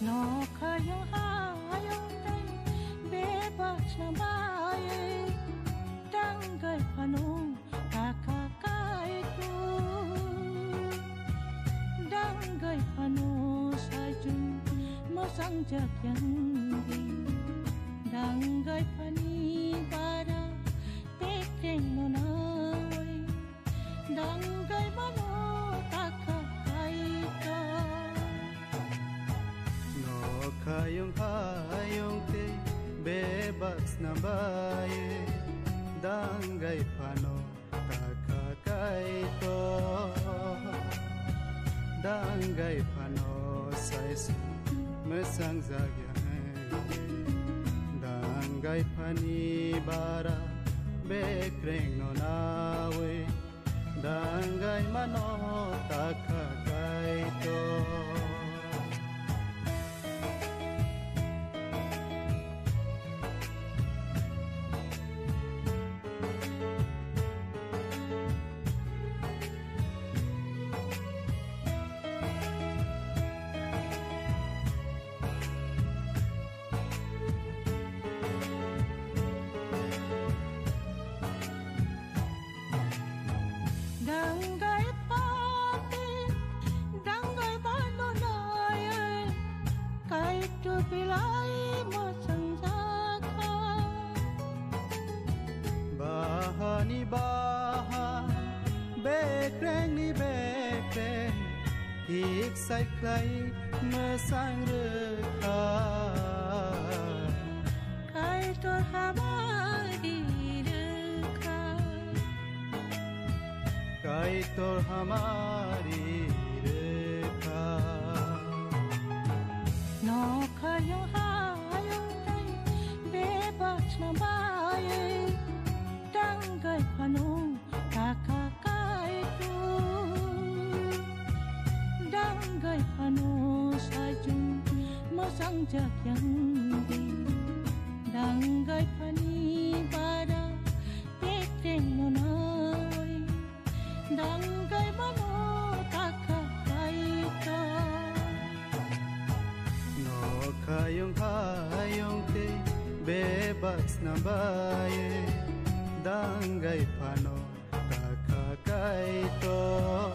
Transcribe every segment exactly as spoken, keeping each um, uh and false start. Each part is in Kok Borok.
Nokhayung hayung tei bebak sna bai tangwi phano takha kaitor. Dangwi phano saichung mwsang jak yang di. Dangwi phani bara pekreng no nai. Dangwi mano takha kaitor. Nokhayung hayung tei bebak sna bai dangwi phano takha kaitor. Dangwi phano saichung mwsang jak ya. Dangwi phani bara bekreng no nawi. Dangwi mano takha kaitor. Dangwi pati, dangwi bano nai, kaitor bilai mwsang jakha. Bahani baha, bekreng ni bekreng, thik sai khlai mwsang rwkha. Kaitor hamari rwkha. Kaitor hamari rwkha. Nokhayung hayung tei bebak sna bai tangwi phano takha kaitor. Dangwi phano saichung mwsang jak yang di. Dangwi phani bara pekreng no nai. Dangwi mano takha kaitor. Nokhayung hayung tei bebak sna bai dangwi phano takha kaitor.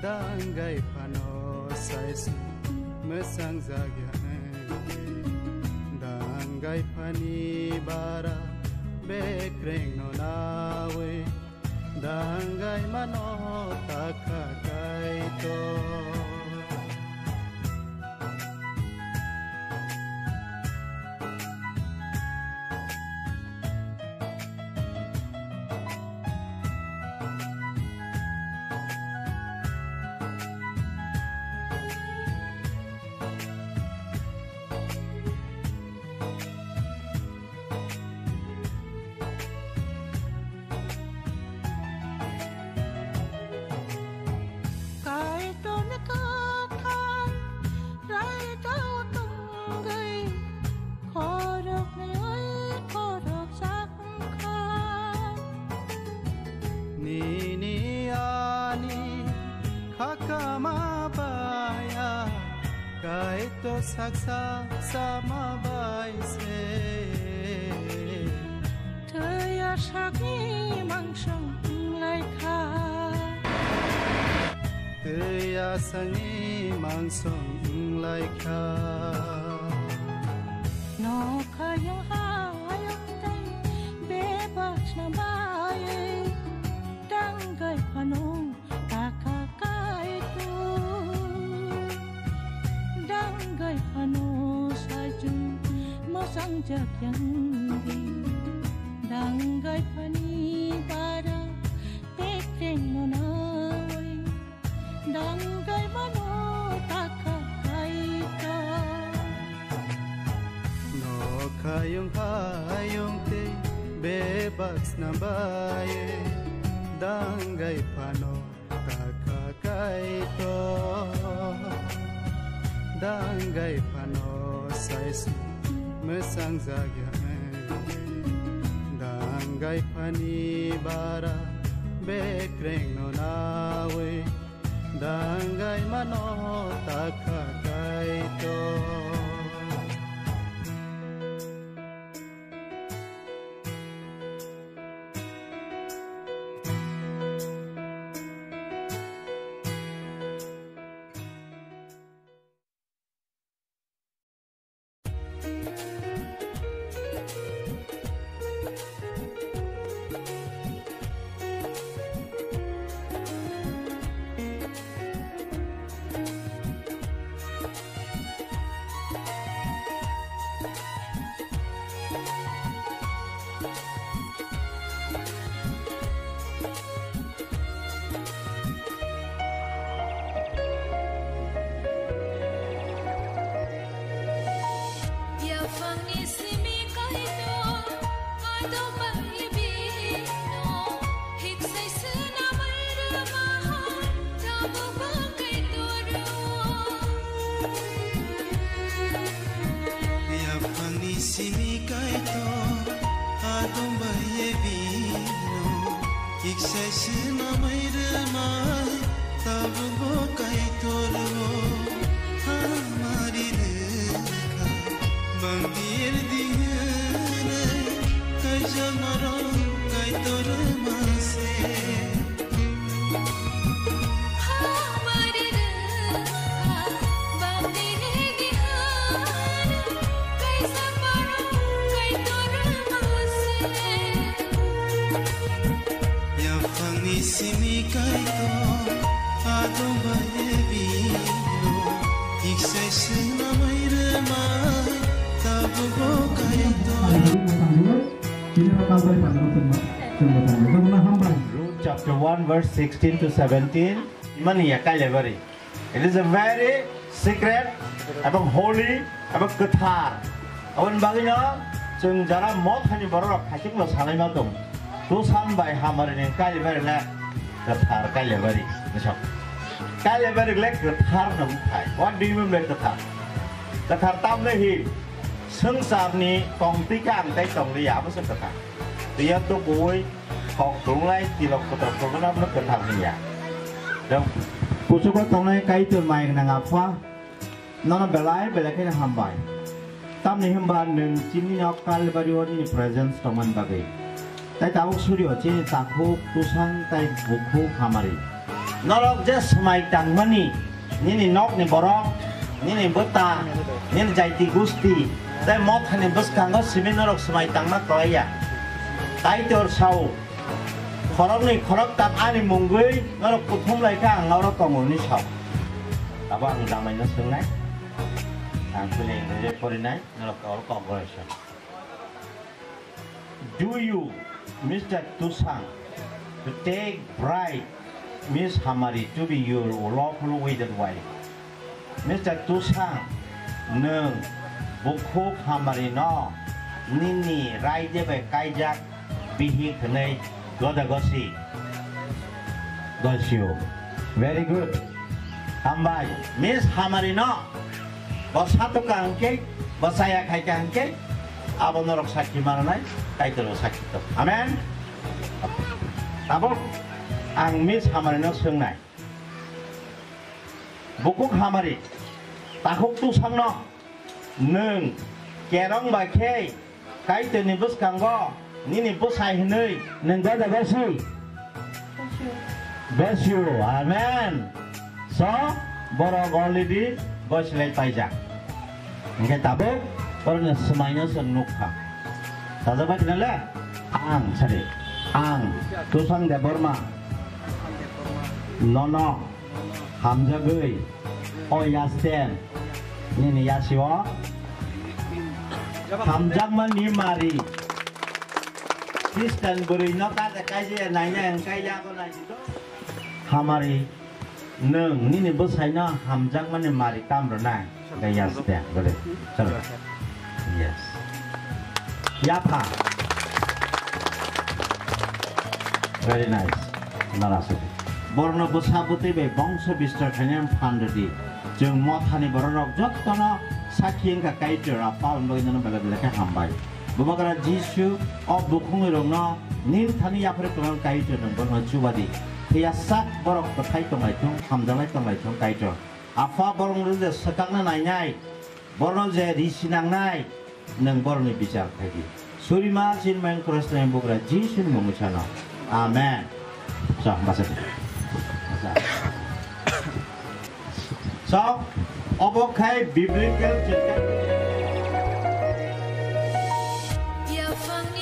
Dangwi phano saichung mwsang jak ya. Dangwi phani bara bekreng no nawi. Dangwi mano takha kaitor. Kaitorni kwthar raidao tongwi khoroknwi oi khoroksa wngkha. Nini ani khakama baya, Kaitor saksa sama bai se. Twiya sakni mangsong wnglaikha. Twiya sakni mangsong wnglaikha. Nokhayung hayung tei bebak sna bai tangwi phano takha kaitor. Dangwi phano saichung mwsang jak yang di. Dangwi phani bara pekreng no nai. Dangwi mano takha kaitor. Nokhayung hayung tei bebak sna bai dangwi phano takha kaitor. Dangwi phano saichung mwsang jak ya. Dangwi phani bara bekreng no nawi. Dangwi mano takha Yaphangni simi Kaitor, adong bai bino, hiksai swnamwi rwma hai, tabukbo Kaitor rwo. Yaphangni simi Kaitor, adong bai bino, hiksai swnamwi rwma hai, tabukbo Kaitor rwo. Hamari rwkha, bangtir di hwnwi, kaijak norok Kaitor rwma se. Hamari rwkha, bangtir di hwnwi, kaijak norok Kaitor rwma se. Yaphangni simi Kaitor, adong bai bino, hiksai swnamwi rwma hai, tabukbo Kaitor. Chini no kalbai pano chwngno, chwngno thangwi. Jomona hambai. Luke chapter one verse sixteen to seventeen. Imani ya Kailaibari. It is a very secret, ebong holy, ebong kwthar. Aboni bagwino chwng jara mothani bororok khaisingno sanaima tong. Tusan bai hamari ni Kailaibari le kwthar Kailaibari. Misok. Kailaibari le kwthar no bwthai. What do you mean by kwthar? Kwthar tamle hi swngcharni tongtwi kha ang tei tongliya, abo se kwthar. Twiya tukuwi Kok khulumlai, tilok kotor khulumlai, abono kwthar hwnya. Jang kuchugo tongnai Kaitor mayung nang Apha, nono belai belai kheno hambai. Tamni hwnba nwng chini nok Kalbari o nini presence tongmani bagwi. Tai tabuk surio chini takhuk, tusang tai bukhuk hamari. Norok je swmai tangmani, nini nokni borok, nini bwta, nini jaiti gusti, tei mothani bwskango simi norok swmai tangma klaiya. Kaitor sao, khoroknwi khoroktham ani mungwi norok kuthum lai kha, ang oro tongo hwnwi sao. Abo ang jamaino swngnai, ang chini English porinai, norok oro kok goroi song. Do you, Mister Tusang, to take bride Miss Hamari to be your lawful wedded wife? Mister Tusang, nwng bukhuk Hamari no nini raide bai kaijak bihik hwnwi goda gosi? Gosio. Very good. Hambai. Miss Hamari no bo satok ka hwnkhe, bo chaya khai ka hwnkhe, abo norok sakhi mananai, Kaitor bo sakhi tok. Amen. Tabuk ang Miss Hamari no swngnai. Bukhuk Hamari, takhuk Tusang no nwng kerong bai khe Kaitorni bwskango nini bwsai hwnwi nwng goda gosi? Gosio. Amen. So, borok already gosilai paijak. Hwnkhe tabuk borokni swmaino chwng nukha. Sajak bai khna le? Ang, sorry. Ang, Tusang Debbarma. Nono hamjagwi o yasten nini yasio hamjakmani mari Khristan bwrwino kaisa kaisa naina hwnkhe yago naisito. Hamari, nwng nini bwsaino hamjakmani mari tam rwnai? Hwnkhe yaste, bole. Chalo. Yes. Yapha. Very nice. Narasuk. Borokno bwsa bwtwi bai bongso bistar khainai phan rwdi. Chwng mothani bororok jottono sakhi wngkha Kaitor Apha, aboni bagwi nono belai belai khe hambai. Bubagra Jisu o bukhungni rokno nini thani yaphar kwrwng Kaitor nwng borokno chubadi. Phiya sak borok kwthai tonglai thung, hamjaklai tonglai thung Kaitor. Apha borokno je swkakna nainai, borokno je ri sinangnai, nwng borokni bichar khaidi. Surima sinmeng Khristoni bugra Jisuni mungwi sano. Amen. So, basa. Basa. So, obo khai biblical chapter. Yaphang